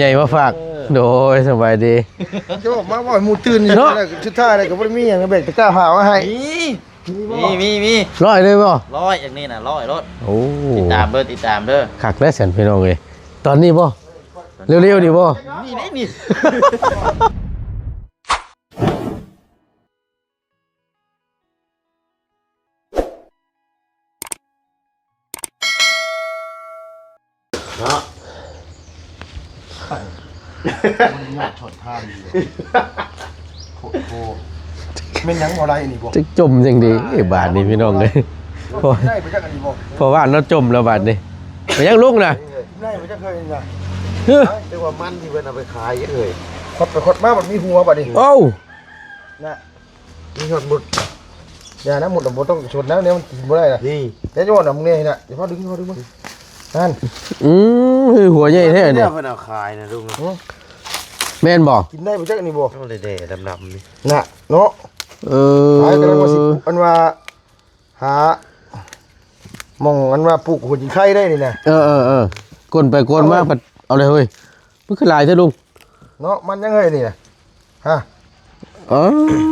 ໃຫຍ່ມາຝາກ. ເອີ ໂດຍ ສະບາຍດີ. ເຈົ້າມາເວົ້າໃຫ້ໝູ່ຕື່ນຢູ່ ເນາະ ແລ້ວສຸດທ້າຍແລ້ວກໍບໍ່ໄດ້ມີຫຍັງ ແບກຕະກ້າຜ້າມາໃຫ້. ມີ ມີ ມີ ມີ. ຮ້ອຍເລີຍບໍ່? ຮ້ອຍ ຢ່າງນີ້ນະ ຮ້ອຍໂລດ. ໂອ້ ຕິດຕາມເດີ້ ຕິດຕາມເດີ້. ຄັກແລ້ວຊັ້ນ ພີ່ນ້ອງເອີຍ. ຕອນນີ້ບໍ່? ເລັວໆນີ້ບໍ່? ນີ້ເດ້ນີ້. ເນາະ ມັນຍອດຊົນທານຢູ່. ໂອ້ໂຫ ແມ່ນຫຍັງບໍ່ໄດ້ອັນນີ້ບໍ່? ຈັກຈົ່ມຈັ່ງໃດບາດນີ້ ພີ່ນ້ອງເອີຍ. ໄດ້ໄປຈັກອັນນີ້ບໍ່? ເພາະວ່າເນາະ ຈົ່ມແລ້ວບາດນີ້. ໄປຍັງລຸງນະ? ໄດ້ໄປຈັກເທື່ອນີ້ນະ? ເອີ ແຕ່ວ່າມັນທີ່ເພິ່ນເອົາໄປຂາຍເອີຍ ຂອດໄປຂອດມາມັນມີຫົວບາດນີ້. ໂອ້ ນະ ນີ້ຮອດໝົດ. ຢ່ານະ ໝົດ ບໍ່ຕ້ອງຊົນນະ ແນວມັນກິນບໍ່ໄດ້ນະ. ນີ້ ແຕ່ຍ້ອນນະ ມຶງນີ້ນະ ຢ່າພໍດຶງ ພໍດຶງມາ. ນັ້ນ ອືມ ຄືຫົວໃຫຍ່ແທ້ນີ້. ເພິ່ນເອົາຂາຍນະລຸງ. ຫື ແມ່ນບໍ່? ກິນໄດ້ບໍ່ຈັກອັນນີ້ບໍ່? ເອົາແດ່ໆ ດຳໆນີ້ນະເນາະ. ເອີ ກຳລັງວ່າຊິ ອັນວ່າ ຫາໝ່ອງອັນວ່າປູກຫົວຈິງໄຄໄດ້ນີ້ນະ. ເອີໆໆ ກົນໄປກົນມາ ເອົາ ພັດເອົາເລີຍເຮີ້ຍ. ມັນຄືຫຼາຍແທ້ລຸງ ເນາະ. ມັນຍັງເຮີ້ຍນີ້ນະ ຮະ. ອໍ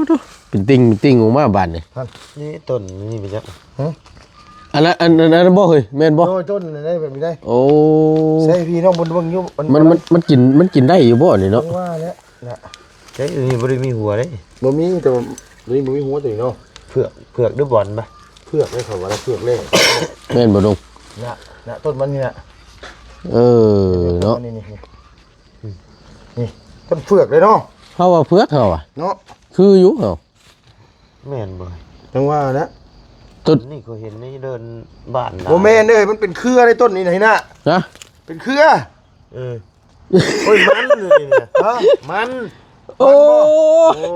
ໂທ້ ເປັນຕິ່ງເປັນຕິ່ງອອກມາບາດນີ້. ຫັ້ນ ນີ້ຕົ້ນນີ້ໄປຈັກ. ຫຶ ອັນນັ້ນ ອັນ ອັນນັ້ນບໍ່ເຮີ້ຍ ແມ່ນບໍ່? ໂດຍ ຕົ້ນນັ້ນໄດ້ແບບນີ້ໄດ້. ໂອ້ ໃສ່ພີ່ນ້ອງເພິ່ນເບິ່ງຢູ່. ມັນ ມັນ ມັນກິນ ມັນກິນໄດ້ຢູ່ບໍ່ນີ້ເນາະ? ວ່າແລ້ວນະ ໃຊ່ ນີ້ບໍ່ໄດ້ມີຫົວເດ້. ບໍ່ມີ ແຕ່ວ່ານີ້ບໍ່ມີຫົວຕົວນີ້ເນາະ. ເຜືອກ ເຜືອກຫຼືບອນປະ? ເຜືອກເດ້ ເຂົາວ່າເຜືອກແລ້ວ. ແມ່ນບໍ່ລຸງ? ນະ ນະ ຕົ້ນມັນນີ້ນະ. ເອີ ເນາະ ນີ້ ນີ້ ນີ້ ຕົ້ນເຜືອກເດ້ເນາະ. ເຮົາວ່າເຜືອກ ເຮົາວ່າເນາະ ຄືຢູ່ເຮົາ. ແມ່ນບໍ່? ຈັ່ງວ່ານະ ຕົ້ນນີ້ຂ້ອຍເຫັນໃນເດີ່ນບ້ານ. ບໍ່ແມ່ນເດ້ ມັນເປັນເຄືອໃນຕົ້ນນີ້ນະ ເຫັນນະ. ນະ ເປັນເຄືອ. ເອີ ໂອ້ຍ ມັນນີ້ນະ. ຮະ ມັນ. ໂອ້ ມັນບໍ່? ໂອ້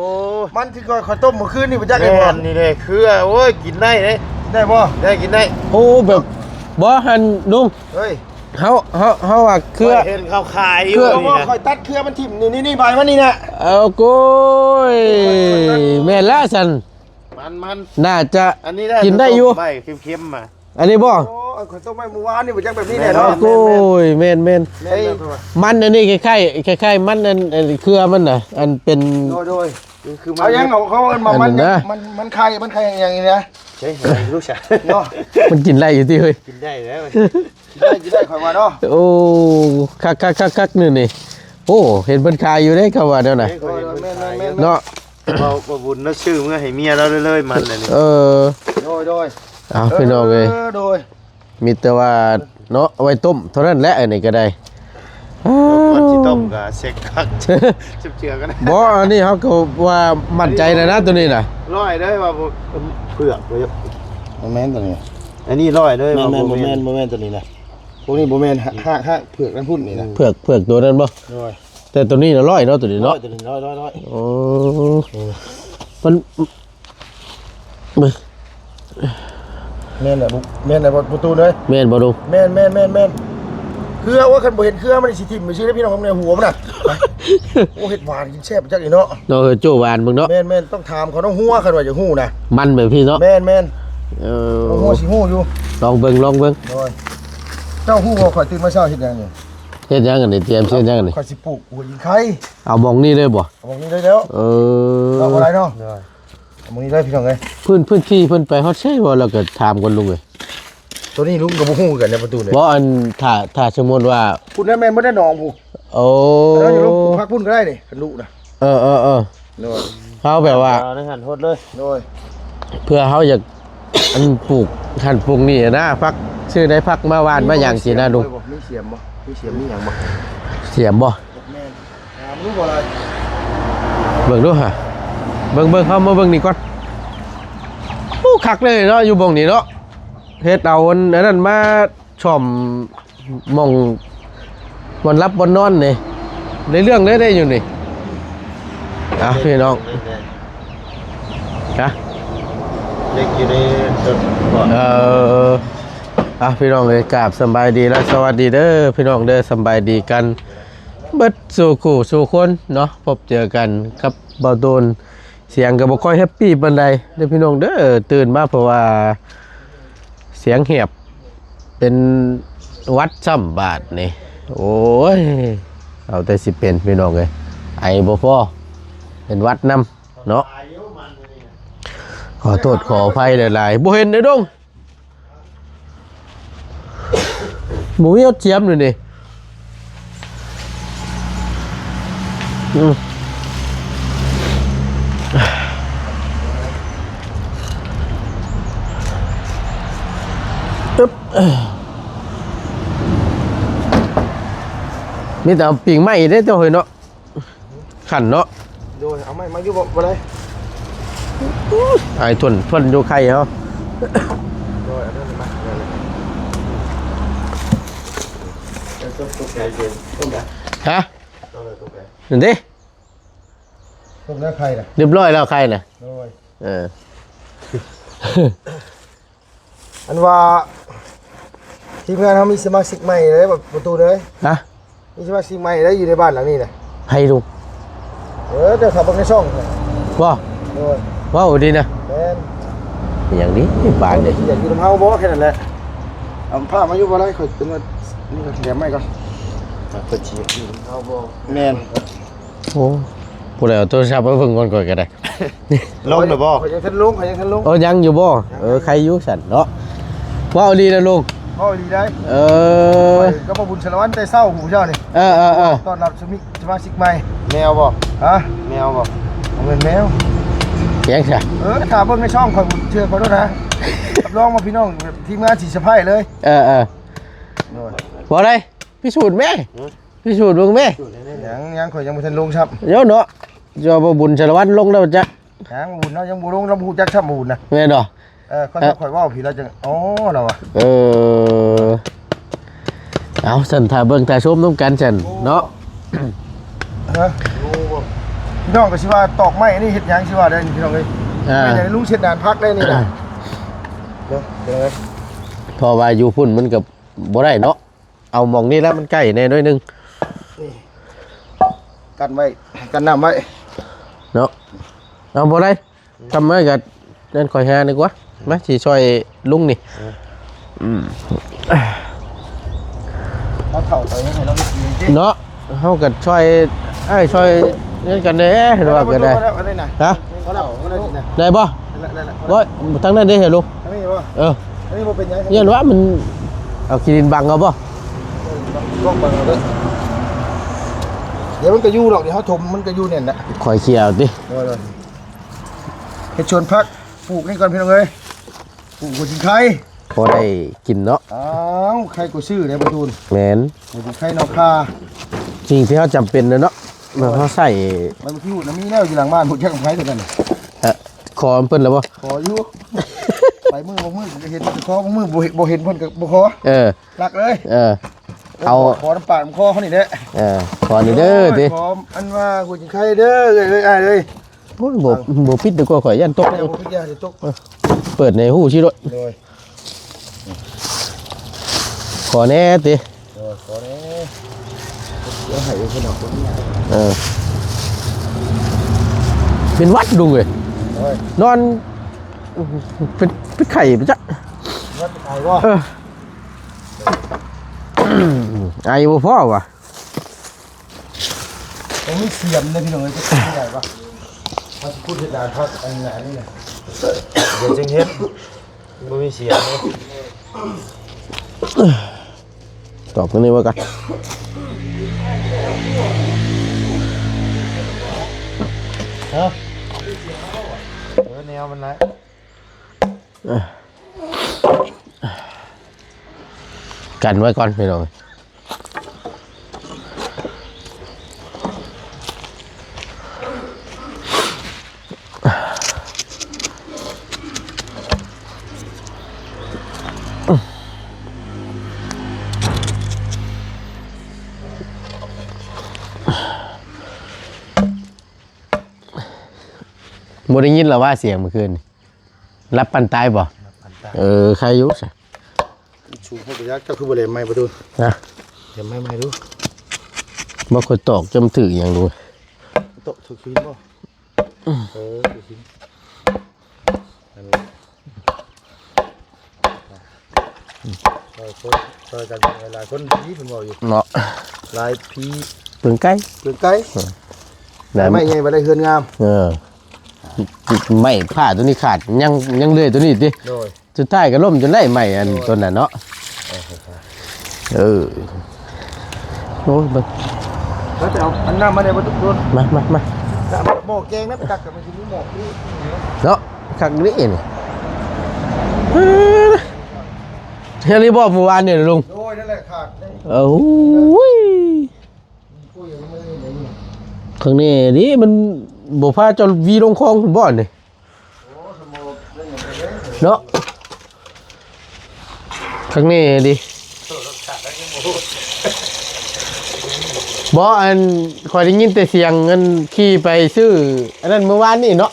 ມັນທີ່ຂ້ອຍ ຂ້ອຍຕົ້ມມື້ຄືນນີ້ບໍ່ຈັກໄດ້ບໍ່? ແມ່ນນີ້ແຫຼະເຄືອ. ໂອ້ຍ ກິນໄດ້ເດ້. ໄດ້ບໍ່? ໄດ້ ກິນໄດ້. ໂອ້ ແບບ ບໍ່ ຫັ້ນລຸງ ເຮີ້ຍ ເຮົາ ເຮົາ ເຮົາວ່າເຄືອ ຂ້ອຍເຫັນເຂົາຂາຍຢູ່. ເຄືອ ນີ້ນະ ຂ້ອຍຕັດເຄືອມັນຖິ້ມ ນີ້ ນີ້ ນີ້ ໃບມັນນີ້ນະ. ເອົາ ໂອ້ຍ ແມ່ນລະຊັ້ນ. ມັນ ມັນ ໜ້າຈະ ອັນນີ້ ກິນໄດ້ຢູ່ ໃບເຄັມໆມາ. ອັນນີ້ບໍ່? ໂອ້ ເອົາຂ້ອຍຕົ້ມໄວ້ມື້ວານນີ້ບໍ່ຈັກແບບນີ້ແຫຼະເນາະ. ໂອ້ຍ ແມ່ນໆ ມັນອັນນີ້ຄ້າຍໆ ຄ້າຍໆ ມັນອັນ ອັນເຄືອມັນນະ ອັນເປັນ ໂດຍໆ ຄືມັນ ເອົາຫຍັງ ເຂົາ ເຂົາເອີ້ນວ່າມັນຫຍັງ ມັນ ມັນໄຂ່ ມັນໄຂ່ຫຍັງນີ້ນະ. ໃຊ່ ໃຫ້ລູກຊາຍເນາະ. ມັນກິນໄດ້ຢູ່ຕິເຮີ້ຍ? ກິນໄດ້ແລ້ວ ກິນໄດ້ ກິນໄດ້ ຂ້ອຍວ່າເນາະ. ໂອ້ ຄັກໆໆໆ ນີ້ນີ້. ໂອ້ ເຫັນເພິ່ນຂາຍຢູ່ເດ້ ເຂົາວ່າແນວນະ. ເອີ ແມ່ນໆໆ ເນາະ. ເວົ້າ ເວົ້າບຸນເນາະ ຊື້ເມືອໃຫ້ເມຍລາວເລີຍໆ ມັນອັນນີ້. ເອີ ໂດຍໆ ເອົາ ພີ່ນ້ອງເອີຍ ເອີ ໂດຍ ມີແຕ່ວ່າເນາະ ໄວ້ຕົ້ມເທົ່ານັ້ນແຫຼະ ອັນນີ້ກໍໄດ້. ກ່ອນຊິຕົ້ມກໍເຊັກຄັກ ເຈັບເຈື່ອກັນ. ບໍ່ ອັນນີ້ເຮົາກໍວ່າໝັ້ນໃຈແລ້ວນະ ຕົວນີ້ນະ. ຮ້ອຍເດີວ່າບໍ່ ເຜືອກເລີຍ ບໍ່ແມ່ນຕົວນີ້. ອັນນີ້ຮ້ອຍເດີວ່າ ແມ່ນໆ ບໍ່ແມ່ນ ບໍ່ແມ່ນ ບໍ່ແມ່ນຕົວນີ້ນະ. ພວກນີ້ບໍ່ແມ່ນ ຮາກ ຮາກ ຮາກເຜືອກນັ້ນພຸ້ນນີ້ນະ. ເຜືອກ ເຜືອກຕົວນັ້ນບໍ່? ໂດຍ. ແຕ່ຕົວນີ້ນະຮ້ອຍເນາະ ຕົວນີ້ເນາະ. ຮ້ອຍ ຕົວນີ້ຮ້ອຍ ຮ້ອຍ ຮ້ອຍ. ໂອ້ ມັນ ແມ່ນແຫຼະ ແມ່ນແຫຼະ ປະຕູເອີຍ. ແມ່ນບໍ່ລຸງ? ແມ່ນໆໆໆ ເຄືອ ໂອ້ຍ ຄັນບໍ່ເຫັນເຄືອມັນຊິຖິ້ມໄປຊື່ເດ້ພີ່ນ້ອງ ໃນຫົວມັນນະ. ໂອ້ ເຮັດຫວານກິນແຊບຈັກອີເນາະ. ເນາະ ເອີ ໂຈ້ຫວານເບິ່ງເນາະ. ແມ່ນໆ ຕ້ອງຖາມເຂົາເນາະ ຫົວ ຄັນວ່າຢາກຮູ້ນະ. ມັນແບບນີ້ເນາະ. ແມ່ນໆ ເອີ ຫົວຊິຮູ້ຢູ່. ລອງເບິ່ງ ລອງເບິ່ງ. ໂດຍ. ເຈົ້າຮູ້ບໍ່ ຂ້ອຍຕື່ນມາເຊົ້າເຮັດຫຍັງນີ້? ເຮັດຫຍັງອັນນີ້? ຕຽມຊິເຮັດຫຍັງອັນນີ້? ຂ້ອຍຊິປູກຫົວຈິງໄຄ. ເອົາໝ່ອງນີ້ເລີຍບໍ່? ເອົາໝ່ອງນີ້ເລີຍແລ້ວ. ເອີ ເອົາບໍ່ໄດ້ເນາະ. ໂດຍ. ມື້ນີ້ໄດ້ພີ່ນ້ອງເອີຍ ພື້ນ ພື້ນທີ່ເພິ່ນໄປຮອດໃສບໍ່? ແລ້ວກໍຖາມກ່ອນລຸງເອີຍ. ຕົວນີ້ລຸງກໍບໍ່ຮູ້ຄືກັນໃນປະຕູນີ້. ບໍ່ ອັນ ຖ້າ ຖ້າສົມມຸດວ່າ ພຸ້ນນະ ແມ່ນບໍ່ໄດ້ໜອງພຸ້ນ. ໂອ້ ເຮົາຢູ່ລົງປູກຜັກພຸ້ນກໍໄດ້ນີ້ ຄັນດຸນະ. ເອີໆໆ ໂດຍ. ເຮົາແບບວ່າ ເອົາໃນຫັ້ນໂພດເລີຍ. ໂດຍ. ເພື່ອເຮົາຢາກ ອັນ ປູກຫັ້ນປູກນີ້ນະ ຜັກ ຊື້ໄດ້ຜັກມາຫວ່ານມາຫຍັງຊີ້ນະລຸງ. ມີສຽມບໍ່? ມີສຽມ ມີຫຍັງບໍ່? ສຽມບໍ່? ແມ່ນ. ຫາມາດູບໍ່ລະ ເບິ່ງດູຫາ ເບິ່ງ ເບິ່ງ ເຮົາມາເບິ່ງນີ້ກ່ອນ. ໂອ້ ຄັກເລີຍເນາະ ຢູ່ບ່ອນນີ້ເນາະ ເຮັດເອົາອັນ ອັນນັ້ນມາສ້ອມໝ່ອງບ່ອນຫຼັບບ່ອນນອນນີ້ ໄດ້ເລື່ອງເລີຍເດ້ຢູ່ນີ້. ອ່ະ ພີ່ນ້ອງ ຮະ ເຫຼັກຢູ່ໃນລົດບໍ່? ເອີ ອ່ະ ພີ່ນ້ອງເອີຍ ກາບສະບາຍດີ ແລະ ສະຫວັດດີເດີ ພີ່ນ້ອງເດີ ສະບາຍດີກັນ ເບິດສູ່ຄູ່ສູ່ຄົນເນາະ. ພົບເຈີກັນກັບບ່າວຕູນ ສຽງກໍບໍ່ຄ່ອຍແຮັບປີປານໃດເດີພີ່ນ້ອງເດີ ຕື່ນມາເພາະວ່າສຽງແຫບ ເປັນຫວັດຊ້ຳບາດນີ້. ໂອ້ຍ ເອົາແຕ່ຊິເປັນພີ່ນ້ອງເອີຍ ໄອບໍ່ພໍ ເປັນຫວັດນຳເນາະ. ຂໍໂທດຂໍອະໄພຫຼາຍໆ ບໍ່ເຫັນເດ້ດົງ ບໍ່ມີເອົາຈຽມຢູ່ນີ້. ອືມ ອຶບ ມີແຕ່ເອົາປີ້ງໄມ້ເດ້ເຈົ້າເຮີ້ຍເນາະ. ຂັນເນາະ ໂດຍ ເອົາໄມ້ມາຢູ່ບໍ່ ບໍ່ໄດ້ ອ້າຍທົນ ທົນຢູ່ໄຂ່ເຮົາ ໂດຍ ເອົາໂດຍມາ ຮະ ນັ້ນເດ້ ຕົ້ມແລ້ວໄຂ່ນະ ຮຽບຮ້ອຍແລ້ວໄຂ່ນະ ໂດຍ ເອີ ອັນວ່າທີມງານເຮົາມີສະມາຊິກໃໝ່ເດ້ ປະຕູເອີຍ ຮະ ມີສະມາຊິກໃໝ່ໄດ້ຢູ່ໃນບ້ານຫຼັງນີ້ນະ ໃຜລຸງ? ເອີ ເຈົ້າເຂົ້າເບິ່ງໃນຊ່ອງ ບໍ່ ໂດຍ ເວົ້າດີນະ ແມ່ນ ອີຫຍັງດີບ້ານນີ້ ຢາກຢູ່ນຳເຮົາບໍ່ ແຄ່ນັ້ນແຫຼະ ເອົາຜ້າມາຢູ່ບໍ່ໄດ້ ຂ້ອຍເປັນວ່າ ນີ້ກໍແຖມໃໝ່ກ່ອນ ເພິ່ນຊິຢາກຢູ່ນຳເຮົາບໍ່ ແມ່ນ ໂອ້ ຜູ້ໃດເອົາໂທລະສັບມາເບິ່ງກ່ອນ ຂ້ອຍກໍໄດ້ ລົງແລ້ວບໍ່? ຂ້ອຍຍັງທັນລົງ ຂ້ອຍຍັງທັນລົງ ເອີ ຍັງຢູ່ບໍ່? ເອີ ໄຄຢູ່ຊັ້ນເນາະ ເວົ້າອີ່ຫຼີນະລຸງ ເວົ້າອີ່ຫຼີໄດ໋ ເອີ ຂ້ອຍກັບພໍ່ບຸນສາລະວັນແຕ່ເຊົ້າຜູ້ເຈົ້ານີ້ ເອີໆໆ ຕ້ອນຮັບສະມິ ສະມາຊິກໃໝ່ ແມວບໍ່? ຮະ ແມວບໍ່? ບໍ່ແມ່ນແມວ ຫຍັງຊະ? ເອີ ຖ້າເບິ່ງໃນຊ່ອງຂ້ອຍ ເຊື່ອຂ້ອຍໂລດນະ ຮັບຮອງວ່າພີ່ນ້ອງແບບທີມງານຊິເຊີໄພເລີຍ ເອີໆ ໂດຍ ບໍ່ໄດ້ ພິສູດແມ້ ພິສູດເບິ່ງແມ້ ຍັງ ຍັງ ຂ້ອຍຍັງບໍ່ທັນລົງຊ້ຳ ເດີເນາະ ເຈົ້າພໍ່ບຸນສາລະວັນລົງແລ້ວຈະ ຍັງ ບໍ່ບຸນເນາະ ຍັງບໍ່ລົງ ລາວບໍ່ຮູ້ຈັກຊ້ຳ ບໍ່ບຸນນະ ແມ່ນບໍ່? ເອີ ຂ້ອຍ ເອີ ຂ້ອຍເວົ້າພີ້ລາວຈັ່ງ ອໍ ລາວວ່າ ເອີ ເອົາຊັ້ນ ຖ້າເບິ່ງຖ້າຊົມນຳກັນຊັ້ນເນາະ ຮະ ພີ່ນ້ອງກໍຊິວ່າຕອກໄມ້ນີ້ເຮັດຫຍັງ ຊິວ່າໄດ້ພີ່ນ້ອງເອີຍ ອ່າ ແມ່ນຫຍັງລຸງເຮັດນານຜັກໄດ້ນີ້ນະ ເນາະ ເພາະວ່າຢູ່ພຸ້ນມັນກໍບໍ່ໄດ້ເນາະ ເອົາໝ່ອງນີ້ແຫຼະ ມັນໃກ້ແດ່ໜ້ອຍໜຶ່ງ ນີ້ ກັນໄວ້ ກັນນ້ຳໄວ້ ເນາະ ເອົາບໍ່ໄດ້ ທຳໄມກໍນັ້ນ ຂ້ອຍຫາດີກວ່າ ມາ ຊິຊ່ອຍລຸງນີ້ ເອີ ອືມ ເຮົາເຖົ້າໄປໃຫ້ລາວໄດ້ກິນເນາະ ເຮົາກໍຊ່ອຍ ອ້າຍຊ່ອຍນັ້ນກັນແດ່ ເຫັນວ່າກໍໄດ້ ຮະ ໄດ້ບໍ່? ທາງນັ້ນເດ້ ເຫັນລຸງ ເອີ ຢ້ານວ່າມັນເອົາຂີ້ດິນບັງເອົາບໍ່? ດຽວມັນກໍຢູ່ດອກ ດຽວເຮົາຖົມມັນກໍຢູ່ແໜ້ນແຫຼະ ຂ້ອຍເຄຍເອົາຕິ ເຮັດສວນຜັກ ປູກນີ້ກ່ອນພີ່ນ້ອງເອີຍ ປູກຫົວຈິງໄຄ ພໍໄດ້ກິນເນາະ ອ້າວ ໄຄກໍຊື້ໄດ້ປະຕູນ ແມ່ນ ຫົວຈິງໄຄນອກຄາ ສິ່ງທີ່ເຮົາຈຳເປັນເນາະ ເຮົາໃຊ້ ໃບບັກຂູດນະມີແລ້ວຢູ່ຫຼັງບ້ານ ບໍ່ຈັກໃຜຄືກັນ ເອີ ຂໍເພິ່ນແລ້ວບໍ່? ຂໍຢູ່ ໄປມື້ບາງມື້ກໍເຫັນ ຂໍບາງມື້ບໍ່ເຫັນ ບໍ່ເຫັນເພິ່ນກໍບໍ່ຂໍ ເອີ ຫຼັກເລີຍ ເອີ ເອົາ ຂໍນຳປາກນຳຄໍເຮົານີ້ແຫຼະ ເອີ ຂໍນີ້ເດີຕິ ຂໍອັນວ່າຫົວຈິງໄຄເດີ ເອີຍ ອ້າຍເອີຍ ໂອ້ຍ ບໍ່ ບໍ່ປິດດີກວ່າ ຂ້ອຍຢ້ານຕົກ ບໍ່ປິດ ຢ້ານຕົກ ເອີ ເປີດໃນຫູຊິໂລດ ໂດຍ ຂໍແດ່ຕິ ເອີ ຂໍແດ່ ດຽວໃຫ້ເພິ່ນເອົາຄົນນີ້ ເອີ ເປັນຫວັດລຸງເອີຍ ໂອ້ຍ ນອນ ເປັນ ເປັນໄຂ້ໄປຈັກ ຫວັດໄຂ້ບໍ່? ເອີ ໄອບໍ່ພໍວ່າ ບໍ່ມີສຽມເດ້ພີ່ນ້ອງເອີຍ ຈັກຊິໄດ້ບໍ່ ເຮົາຊິຂຸດເຮັດນານຜັກອັນນັ້ນນີ້ນະ ດຽວຈຶ່ງເຮັດ ບໍ່ມີສຽມເດ້ ຕອກຕົງນີ້ໄວ້ກ່ອນ ຮະ ເອີ ແນວມັນນະ ກັນໄວ້ກ່ອນພີ່ນ້ອງ ບໍ່ໄດ້ຍິນລະວ່າສຽງມື້ຄືນນີ້ ຫຼັບຝັນຕາຍບໍ່? ຫຼັບຝັນຕາຍ ເອີ ໃຄຢູ່ຊະ ສູງໂພດບໍ່ຈັກ ເຈົ້າຄືບໍ່ແຫຼມໄມ້ປະຕູນ ຮະ ແຫຼມໄມ້ໃໝ່ດູ ບໍ່ຄ່ອຍຕອກ ຈຳຖືກຫຍັງດູ ຕອກຖືກຫີນບໍ່? ເອີ ຖືກຫີນ ອັນນີ້ ຊ່ອຍຄົນ ຊ່ອຍກັນ ຫຼາຍຄົນດີເພິ່ນເວົ້າຢູ່ເນາະ ຫຼາຍຜີ ເປືອງໄກ່ ເປືອງໄກ່ ນະ ໄມ້ໃຫຍ່ບໍ່ໄດ້ເຮືອນງາມ ເອີ ໄມ້ຜ້າຕົວນີ້ຂາດ ຍັງ ຍັງເລື່ອຍຕົວນີ້ຕິ ໂດຍ ສຸດທ້າຍກໍລົ້ມຈົນໄດ້ໄມ້ອັນ ໂດຍ ຕົວນັ້ນເນາະ ເອີ ເອີ ໂອ້ຍ ເບິ່ງ ແລ້ວໄປເອົາອັນນ້ຳມາແດ່ບໍ່ ທຸກຄົນ ມາ ມາ ມາ ນ້ຳໝໍ້ແກງນະ ໄປຕັກກັບມັນຊິມີໝໍ້ອີກເນາະ ຄັກນີ້ນີ້ ເຮັດອີ່ບໍ່ມື້ວານນີ້ລຸງ ໂອ້ຍ ນັ້ນແຫຼະຂາດ ເອີ ໂອ້ຍ ຂ້າງນີ້ນີ້ມັນບໍ່ພາເຈົ້າວີລົງຄອງພຸ້ນບໍ່ນີ້ ເນາະ ຂ້າງນີ້ຕິ ບໍ່ ອັນ ຂ້ອຍໄດ້ຍິນແຕ່ສຽງອັນຂີ່ໄປຊື້ອັນນັ້ນມື້ວານນີ້ເນາະ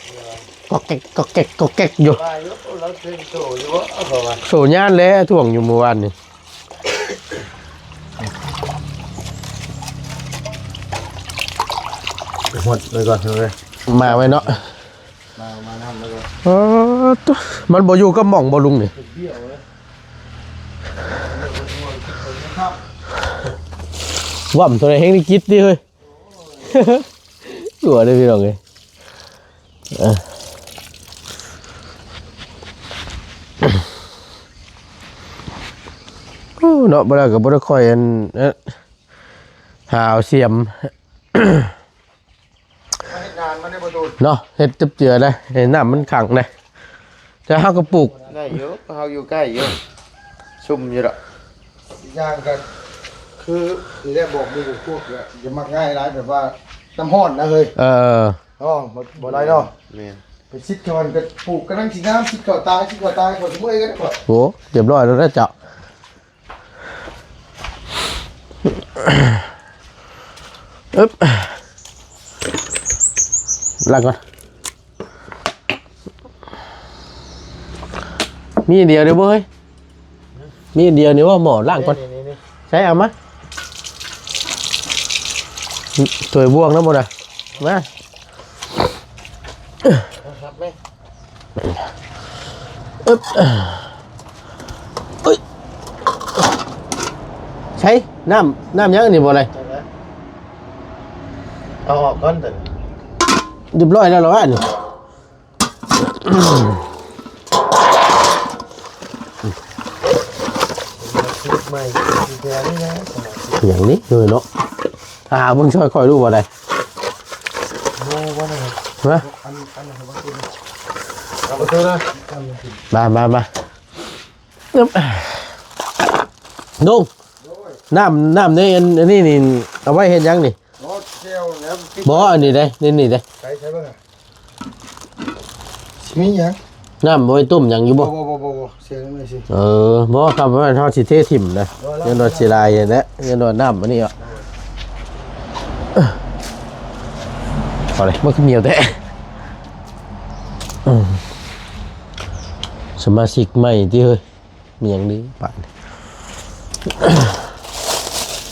ກອກແກກ ກອກແກກ ກອກແກກຢູ່ ວ່າຢູ່ ລາວເທິງໂຕຢູ່ບໍ່ ເອົາເຂົາວ່າ ໂຕຍານແຫຼະ ຖ້ວງຢູ່ມື້ວານນີ້ ຫົດໄວ້ກ່ອນເລີຍ ມາໄວ້ເນາະ ມາ ມານຳແລ້ວກໍ ເອີ ໂຕ ມັນບໍ່ຢູ່ກັບໝ່ອງບໍ່ລຸງນີ້ ຫວ່ຳເທົ່າໃດແຮ່ງໄດ້ກິດຕິເຮີ້ຍ ຕົວເດ້ພີ່ນ້ອງເອີຍ ເອີ ໂອ້ ເນາະ ບໍ່ໄດ້ກໍບໍ່ໄດ້ຄ່ອຍອັນ ເອີ ຫາເອົາສຽມ ເຮັດງານມັນໄດ້ບໍ່ໂດນ ເນາະ ເຮັດຈັບເຈືອໄດ້ ໃຫ້ນ້ຳມັນຂັງໄດ້ ແຕ່ເຮົາກໍປູກ ໄດ້ຢູ່ ເຮົາຢູ່ໃກ້ຢູ່ ຊຸ່ມຢູ່ດອກ ອີກຢ່າງກໍຄື ນີ້ແຫຼະ ບອກໝູ່ພວກ ຢ່າມັກງ່າຍຫຼາຍ ແບບວ່ານ້ຳຮ້ອນນະເຮີ້ຍ ເອີ ເນາະ ບໍ່ ບໍ່ໄດ້ເນາະ ແມ່ນ ໄປຊິດເຂົາຫັ້ນກໍປູກກຳລັງຊິງາມ ຊິດເຂົາຕາຍ ຊິດເຂົາຕາຍ ຂ້ອຍກໍເມື່ອຍກັນຂ້ອຍ ໂອ້ ຮຽບຮ້ອຍແລ້ວເດ້ເຈົ້າ. ອຶບ ລ້າງກ່ອນ ມີອັນດຽວເດີບໍ່ເຮີ້ຍ ມີອັນດຽວນີ້ບໍ່ ໝໍ້ ລ້າງກ່ອນ ນີ້ໆໆ ໃຊ້ເອົາມາ ຖ້ວຍບ່ວງນຳບໍ່ນະ ມາ ຮັບແມ່ ອຶບ ເອີຍ ໃຊ້ນ້ຳ ນ້ຳຫຍັງອັນນີ້ບໍ່ໄດ້ ເອົາອອກກ່ອນຕົວນີ້ ຮຽບຮ້ອຍແລ້ວລະວະນີ້ ໃໝ່ ຫຍັງນີ້ເນາະ ອ່າ ເບິ່ງຊ່ອຍຂ້ອຍດູບໍ່ໄດ້ ບໍ່ ບໍ່ໄດ້ ຮະ ອັນ ອັນນັ້ນ ເອົາປະຕູນະ ມາ ມາ ມາ ນຸ່ງ ນ້ຳ ນ້ຳໃນອັນ ອັນນີ້ນີ້ ເອົາໄວ້ເຮັດຫຍັງນີ້ ບໍ່ ອັນນີ້ເດ້ ນີ້ ນີ້ເດ້ ໃສ່ ໃສ່ເບິ່ງ ຊິມີຫຍັງ ນ້ຳເອົາໄວ້ຕົ້ມຫຍັງຢູ່ບໍ່ ບໍ່ ບໍ່ ບໍ່ ບໍ່ ເສຍງນີ້ຊິ ເອີ ບໍ່ ຄັນວ່າເຮົາຊິເທຖິ້ມນະ ບໍ່ແລ້ວ ຢ້ານວ່າເສຍດາຍຫັ້ນແຫຼະ ຢ້ານວ່ານ້ຳອັນນີ້ອະ ເອົາເລີຍ ມັນຄືໜຽວແທ້ ອືມ ສະມາຊິກໃໝ່ຕິເຮີ້ຍ ມີຫຍັງດີບາດນີ້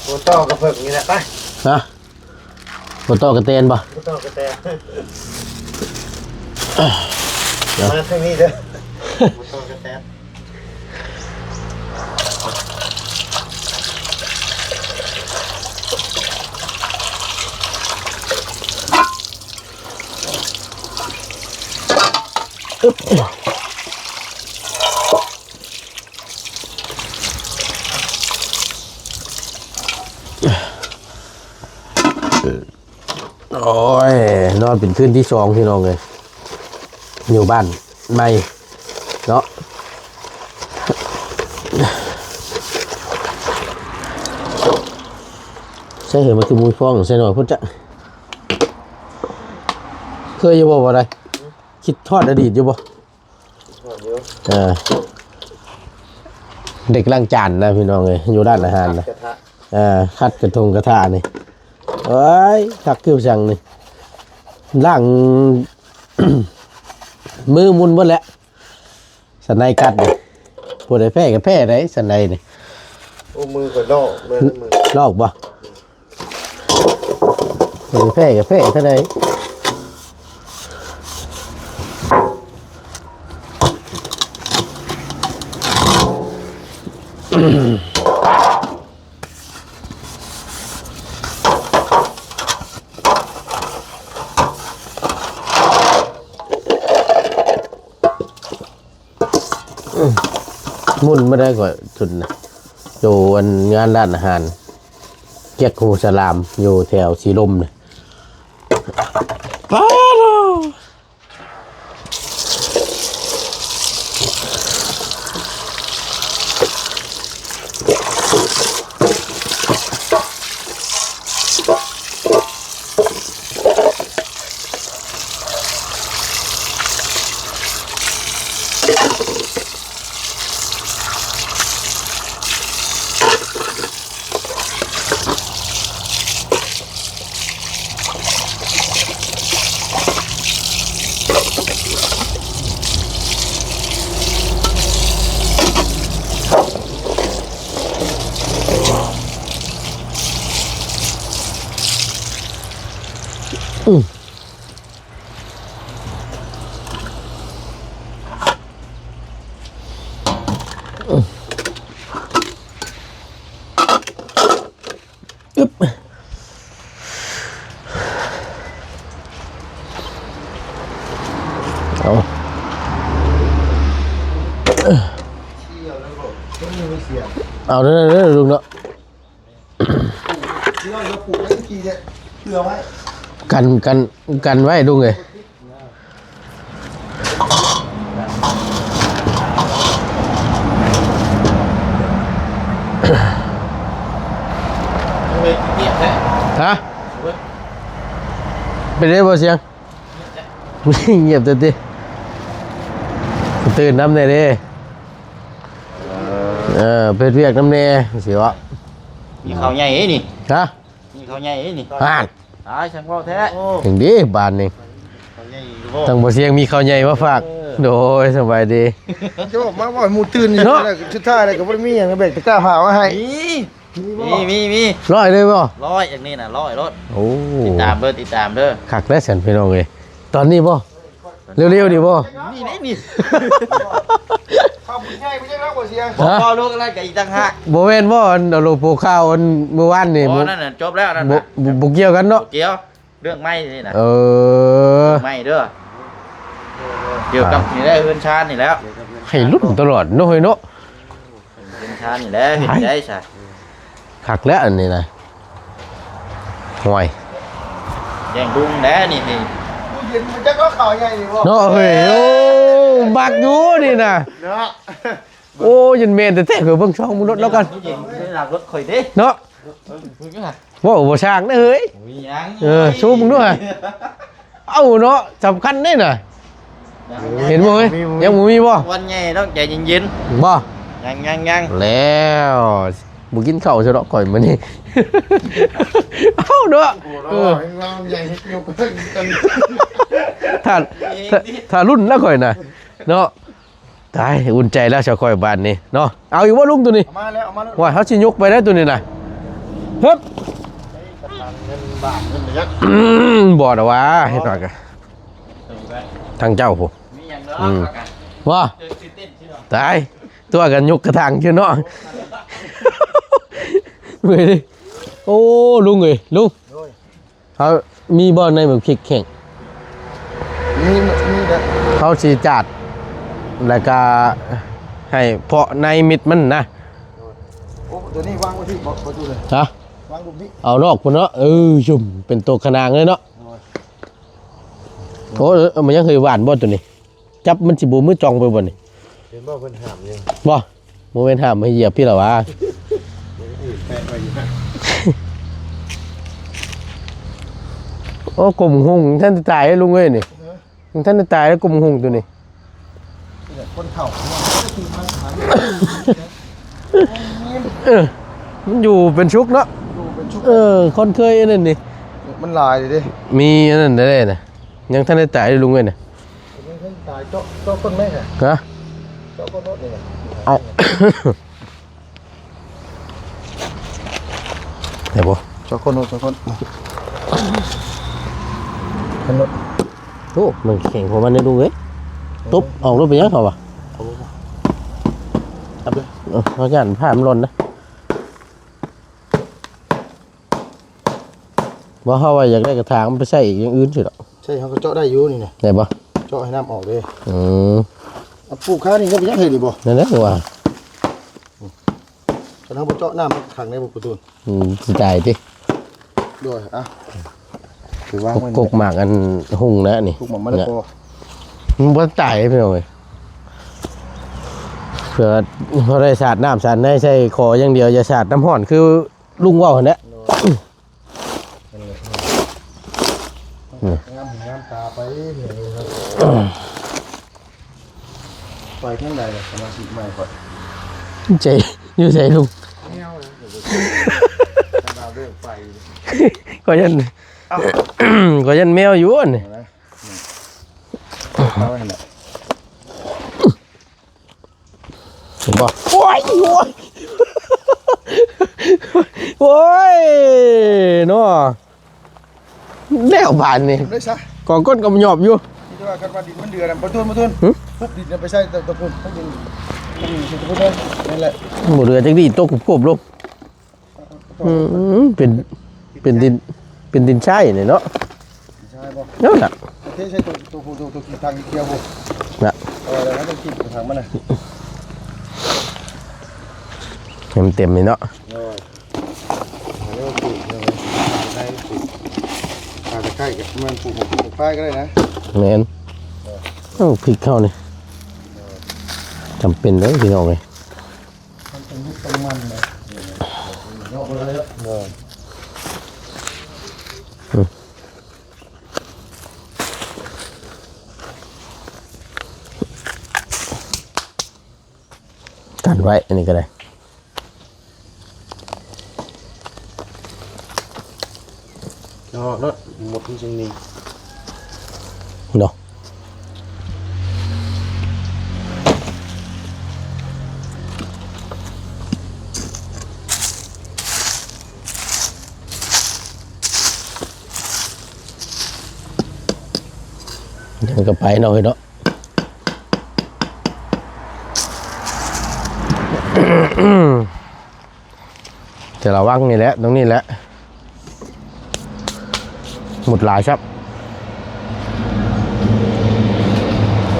ບໍ່ຕໍ່ກະເພິ່ງນີ້ແຫຼະ ໄປ ຮະ ບໍ່ຕໍ່ກະແຕນບໍ່ ບໍ່ຕໍ່ກະແຕນ ມາທາງນີ້ເດີ ບໍ່ຕໍ່ກະແຕນ ອຶບ ໂອ້ຍ ນອນເປັນຄືນທີສອງພີ່ນ້ອງເອີຍ ຢູ່ບ້ານໃໝ່ເນາະ ໃສ່ເຮີ້ຍ ມັນຄືໝູ່ຟອງໃສ່ໜ້ອຍພຸ້ນຈະ ເຄີຍຢູ່ບໍ່ ບໍ່ໄດ້ ຄິດຮອດອະດີດຢູ່ບໍ່? ເອີ ເດັກລ້າງຈານນະພີ່ນ້ອງເອີຍ ຢູ່ຮ້ານອາຫານນະ ເອີ ຂັດກະທົງກະທະນີ້ ໂອ້ຍ ຄັກຄືຫຍັງນີ້ ລ້າງ ມືໝຸ່ນເບິດແຫຼະ ສັນໃນກັດນີ້ ຜູ້ໃດແພ້ກໍແພ້ໄດ໋ ສັນໃນນີ້ ໂອ້ ມືຂ້ອຍລອກເລີຍ ລອກບໍ່? ເຫັນແພ້ກໍແພ້ເທົ່າໃດ. ອືມ ໝຸ່ນມາໄດ້ຂ້ອຍ ຊຸດນະ ຢູ່ອັນງານຮ້ານອາຫານ ກຽກຫູສະຫຼາມ ຢູ່ແຖວສີລົມນະ ປາໂທ້. ອຶບ ເອົາ ເອົາເດີ ເດີ ລຸງເນາະ. ທີ່ວ່າເຮົາປູກໄວ້ເມື່ອກີ້ເດ້ ເຜື່ອໄວ້ ກັນ ກັນ ກັນໄວ້ລຸງເອີຍ. ຮະ? ເປັນໄດບໍ່ສຽງ? ງຽບແທ້ຕິ ຕື່ນນຳແດ່ເດ້. ເອີ ເອີ ໄປເຮັດວຽກນຳແດ່ ຊິເວົ້າ ມີເຂົ້າໃຫຍ່ເດ້ນີ້ ຮະ? ມີເຂົ້າໃຫຍ່ເດ້ນີ້ ຮະ? ຕາຍ ຊ່າງເວົ້າແທ້ ຈັ່ງດີບາດນີ້ ເຂົ້າໃຫຍ່ຢູ່ບໍ່? ທາງບໍ່ສຽງມີເຂົ້າໃຫຍ່ມາຝາກ ເອີ ໂດຍ ສະບາຍດີ ໂອ້ ມາເວົ້າໃຫ້ໝູ່ຕື່ນຢູ່ ເນາະ ສຸດທ້າຍແລ້ວກໍບໍ່ໄດ້ມີຫຍັງ ແບກຕະກ້າຜ້າມາໃຫ້ ມີ ມີ ມີ ມີ ມີ ຮ້ອຍເລີຍບໍ່? ຮ້ອຍ ຢ່າງນີ້ນະ ຮ້ອຍໂລດ ໂອ້ ຕິດຕາມເດີ ຕິດຕາມເດີ ຄັກແລ້ວຊັ້ນພີ່ນ້ອງເອີຍ ຕອນນີ້ບໍ່? ເລັວໆນີ້ບໍ່? ນີ້ເດ້ນີ້ ເຂົ້າບຸນໃຫຍ່ບໍ່ຈັກແລ້ວບໍ່ສຽງ ຮະ? ບໍ່ ລູກນັ້ນກໍອີກຕ່າງຫາກ ບໍ່ແມ່ນບໍ່? ອັນ ເອົາໂລໂປຂາວ ອັນມື້ວານນີ້ ບໍ່ ນັ້ນນະ ຈົບແລ້ວນັ້ນ ບໍ່ ນະ ບໍ່ ບໍ່ກ່ຽວກັນເນາະ ບໍ່ກ່ຽວ ເລື່ອງໃໝ່ນີ້ນະ ເອີ ເລື່ອງໃໝ່ເດີ ກ່ຽວກັບນີ້ແຫຼະ ເຮືອນຊານນີ້ແຫຼະ ໃຫ້ລຸ້ນຕະຫຼອດເນາະ ເຮີ້ຍເນາະ. ເປັນຊານນີ້ແຫຼະ ເຮັດໄດ້ຊະ ຄັກແລ້ວອັນນີ້ນະ ຫ້ວຍ ແຍ່ງລຸງແຫຼະນີ້ ນີ້ ເນາະ ເຮີ້ຍ ໂອ້ ມັກຢູ່ນີ້ນະ ເນາະ ໂອ້ ຍັນແມ່ນແທ້ໆ ເບິ່ງຊ່ອງມັນລົດລາວກ່ອນ ເບິ່ງຫຼັງລົດຂ້ອຍເດ້ ເນາະ ເບິ່ງຢູ່ຫັ້ນ ເວົ້າບໍ່ຊ່າງເດ້ເຮີ້ຍ ມີຫຍັງ ເອີ ຊູມເບິ່ງດູຫະ ເອົ້າເນາະ ສຳຄັນເດ້ນະ ຍັງ ເຫັນບໍ່ເຮີ້ຍ ມີ ມີ ຍັງບໍ່ມີບໍ່? ວັນໃຫຍ່ຕ້ອງໃຈເຢັນໆ ບໍ່? ຍັງ ຍັງ ຍັງ ແລ້ວ ບໍ່ກິນເຂົ້າຊະດອກຂ້ອຍມື້ນີ້ ເອົ້າເນາະ ໂອ້ ເອີ ໃຫຍ່ຍົກຂຶ້ນ ຖ້າ ຖ້າ ຖ້າລຸ້ນແລ້ວຂ້ອຍນະ ເນາະ. ຕາຍ ອຸ່ນໃຈແລ້ວຊະຂ້ອຍບາດນີ້ເນາະ ເອົາອີກບໍ່ລຸງໂຕນີ້? ເອົາມາແລ້ວ ເອົາມາແລ້ວ ໂອ້ຍ ເຮົາຊິຍົກໄປໄດ້ໂຕນີ້ນະ ເຮີບ ກະຖາງເງິນບາດເງິນບໍ່ຈັກ ອືມ ບໍ່ດອກວ່າ ເຮັດວ່າກະ ທາງເຈົ້າພຸ້ນ ມີຫຍັງເນາະ ອືມ ວ່າ ຕາຍ ຕົວະກັນຍົກກະຖາງຢູ່ເນາະ ເມື່ອຍເດ້ ໂອ້ ລຸງເອີຍ ລຸງ ໂດຍ ເຮົາມີບໍ່ໃນບັກພິກແຫ້ງ? ມີ ມີແຫຼະ ເຮົາຊິຈາດ ແລ້ວກະໃຫ້ເພາະໃນມິດມັນນະ ໂອ້ ໂຕນີ້ວາງໄວ້ທີ່ບໍ່ ບໍ່ຢູ່ເລີຍ ຮະ? ວາງລຸ່ມນີ້ ເອົານອກພຸ້ນເນາະ ເອີ ຊຸ່ມ ເປັນໂຕຂະໜາງເລີຍເນາະ ໂດຍ ໂອ້ ມັນຍັງເຄີຍຫວ່ານບໍ່ໂຕນີ້? ຈັບມັນຊິບໍ່ມືຈ່ອງໄປບໍ່ນີ້? ເຫັນບໍ່ເພິ່ນຫ້າມຢູ່ ບໍ່ ບໍ່ແມ່ນຫ້າມໃຫ້ຢຽບພີ້ລະຫວາ ແປະໄວ້ຢູ່ຫັ້ນ ໂອ້ ກົມຫຸ່ງ ຍັງທັນໄດ້ຕາຍເດ້ລຸງເອີຍນີ້ ຮະ? ຍັງທັນໄດ້ຕາຍເດ້ກົມຫຸ່ງໂຕນີ້ ນີ້ແຫຼະຄົນເຖົ້າ ເອີ ມັນຢູ່ເປັນສຸກເນາະ ຢູ່ເປັນສຸກ ເອີ ຄົນເຄີຍອັນນັ້ນນີ້ ມັນຫຼາຍເດ້ ມີອັນນັ້ນເດ້ນະ ຍັງທັນໄດ້ຕາຍເດ້ລຸງເອີຍນະ ຍັງທັນຕາຍ ເຈາະ ເຈາະກົ້ນໄມ້ ຮະ ເຈາະກົ້ນລົດນີ້ ເອົາ ໄດ້ບໍ່ ເຈາະກົ້ນລົດ ເຈາະກົ້ນ ໂອ້ ມັນແຂງຂອງມັນເດ້ລຸງເອີຍ ຕົບອອກລົດເປັນຫຍັງເຂົາວ່າ ເອົາ ເອີ ເຮົາຢ້ານຜ້າມັນຫຼົ່ນນະ ບໍ່ ເຮົາວ່າຢາກໄດ້ກະຖາງມັນໄປໃສ່ອີກຢ່າງອື່ນຊິດອກ ໃຊ່ ເຮົາກໍເຈາະໄດ້ຢູ່ນີ້ນະ ໄດ້ບໍ່ ເຈາະໃຫ້ນ້ຳອອກເດ້ ອືມ ເອົາປູກຄານີ້ຍັງໄປຍັງເຮັດອີກບໍ່? ນັ້ນແຫຼະວ່າ ຄັນເຮົາບໍ່ເຈາະນ້ຳມັນຂັງໄດ້ບໍ່ປະຕູ? ອືມ ຊິຕາຍຕິ? ໂດຍ ອ່ະ ຖືວ່າ ກົກໝາກອັນຮຸ່ງນະນີ້ ກົກໝາກມະລະກອ ມັນບໍ່ຕາຍພີ່ນ້ອງເອີຍ. ເພື່ອ ພໍໄດ້ສາດນ້ຳສາດໃນໃສ່ຂໍຢ່າງດຽວ ຢ່າສາດນ້ຳຮ້ອນຄືລຸງເວົ້າຫັ້ນແຫຼະ. ໂດຍ ງາມຫູງາມຕາໄປ ໄປທາງໃດລະ ສະມາຊິກໃໝ່ຂ້ອຍ ໃສ ຢູ່ໃສລຸງ? ແມວ ຂະໜາດເລື່ອງໄປ ຂ້ອຍຢ້ານ ເອົ້າ ຂ້ອຍຢ້ານແມວຢູ່ອັນນີ້ ເອົາໄວ້ຫັ້ນແຫຼະ. ເຫັນບໍ່? ໂອ້ຍ ໂອ້ຍ ໂອ້ຍ ເນາະ ແລ້ວບາດນີ້ ໄດ້ຊະ ກອງກົ້ນກໍຫຍອບຢູ່. ມີແຕ່ວ່າຄັນວ່າດິນມັນເດືອນະ ບໍ່ທຸນ ບໍ່ທຸນ ຫຶ? ປຸບດິນນະໄປໃສ່ຕະ ຕະພຸ້ນ ປຸບດິນ ປຸບດິນໃສ່ຕະພຸ້ນເລີຍ ນັ້ນແຫຼະ ບໍ່ເຫຼືອຈັກດີ ຕົກໂຄບລົງ. ອືມ ເປັນ ເປັນດິນ ເປັນດິນຊາຍນີ້ເນາະ ຊາຍບໍ່? ນັ້ນນະ ໂອເຄ ໃສ່ໂຕ ໂຕ ໂຕ ໂຕ ໂຕ ທາງຂຽວພຸ້ນນະ ເອົາໄວ້ແລ້ວ ຕ້ອງກິນທາງມັນນະ ໃຫ້ມັນເຕັມນີ້ເນາະ. ໂດຍ ອັນນີ້ມັນປູກ ໃນປູກ ປາຕະໄຄກໍແມ່ນ ປູກໝາກ ປູກໝາກໄຟກໍໄດ້ນະ ແມ່ນ ເອີ ເອົາ ພິກເຮົານີ້ ເອີ ຈຳເປັນເດີ້ພີ່ນ້ອງເອີຍ. ມັນຕ້ອງມີຕ້ອງມັນເນາະ ເນາະ ບໍ່ໄດ້ແລ້ວ ເນາະ ອືມ ກັນໄວ້ ອັນນີ້ກໍໄດ້ ເອົາອອກໂລດ ໝົດມັນຈຶ່ງນີ້ເນາະ ມັນກໍໄປເນາະ ເອີຍເນາະ. ແຕ່ລະວັງນີ້ແຫຼະ ຕົງນີ້ແຫຼະ ໝຸດຫຼາຍຊັບ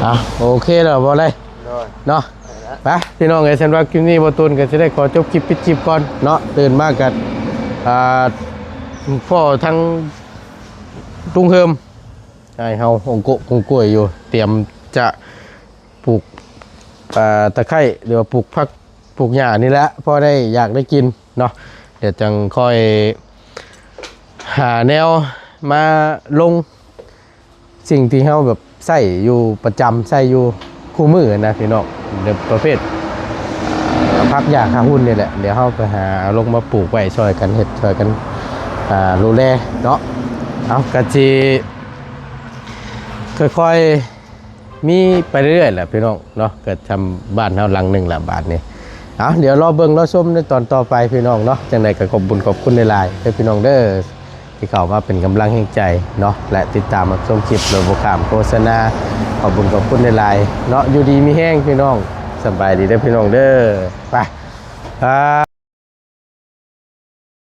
ອ່ະ ໂອເຄແລ້ວ ບໍ່ໄດ້ ໂດຍ ເນາະ ໄປພີ່ນ້ອງເອີຍ ສຳລັບຄລິບນີ້ ບໍ່ຕູນກໍຊິໄດ້ຂໍຈົບຄລິບ ປິດຄລິບກ່ອນເນາະ ຕື່ນມາກໍ ອ່າ ພໍ້ທັງລຸງເຮີມ ອ້າຍເຮົາ ອົງໂກະກົງກວຍຢູ່ ຕຽມຈະ ປູກ ອ່າ ຕະໄຄ ຫຼືວ່າປູກຜັກ ປູກຫຍ້ານີ້ແຫຼະ ພໍໄດ້ຢາກໄດ້ກິນເນາະ ດຽວຈັ່ງຄ່ອຍຫາແນວມາລົງ ສິ່ງທີ່ເຮົາແບບໃຊ້ຢູ່ປະຈຳ ໃຊ້ຢູ່ຄູ່ມື້ນະພີ່ນ້ອງ ແບບປະເພດ ອ່າ ຜັກຫຍ້າຄາຫຸ່ນນີ້ແຫຼະ ດຽວເຮົາໄປຫາເອົາລົງມາປູກໄວ້ຊ່ອຍກັນເຮັດ ຊ່ອຍກັນ ອ່າ ດູແລເນາະ ເອົາ ກະຊິຄ່ອຍໆ ມີໄປເລື້ອຍໆແຫຼະພີ່ນ້ອງເນາະ ກໍທຳບ້ານເຮົາຫຼັງໜຶ່ງລະບາດນີ້ ເອົາ ດຽວລໍເບິ່ງລໍຊົມໃນຕອນຕໍ່ໄປພີ່ນ້ອງເນາະ ຈັ່ງໃດກໍຂອບບຸນຂອບຄຸນຫຼາຍໆເດີ້ພີ່ນ້ອງເດີ້ ທີ່ເຂົ້າມາເປັນກຳລັງແຮງໃຈເນາະ ແລະ ຕິດຕາມຮັບຊົມຄລິບໂດຍບໍ່ຂ້າມໂຄສະນາ ຂອບບຸນຂອບຄຸນຫຼາຍໆເນາະ ຢູ່ດີມີແຮງພີ່ນ້ອງ ສະບາຍດີເດີ້ພີ່ນ້ອງເດີ້ ໄປ ອ່າ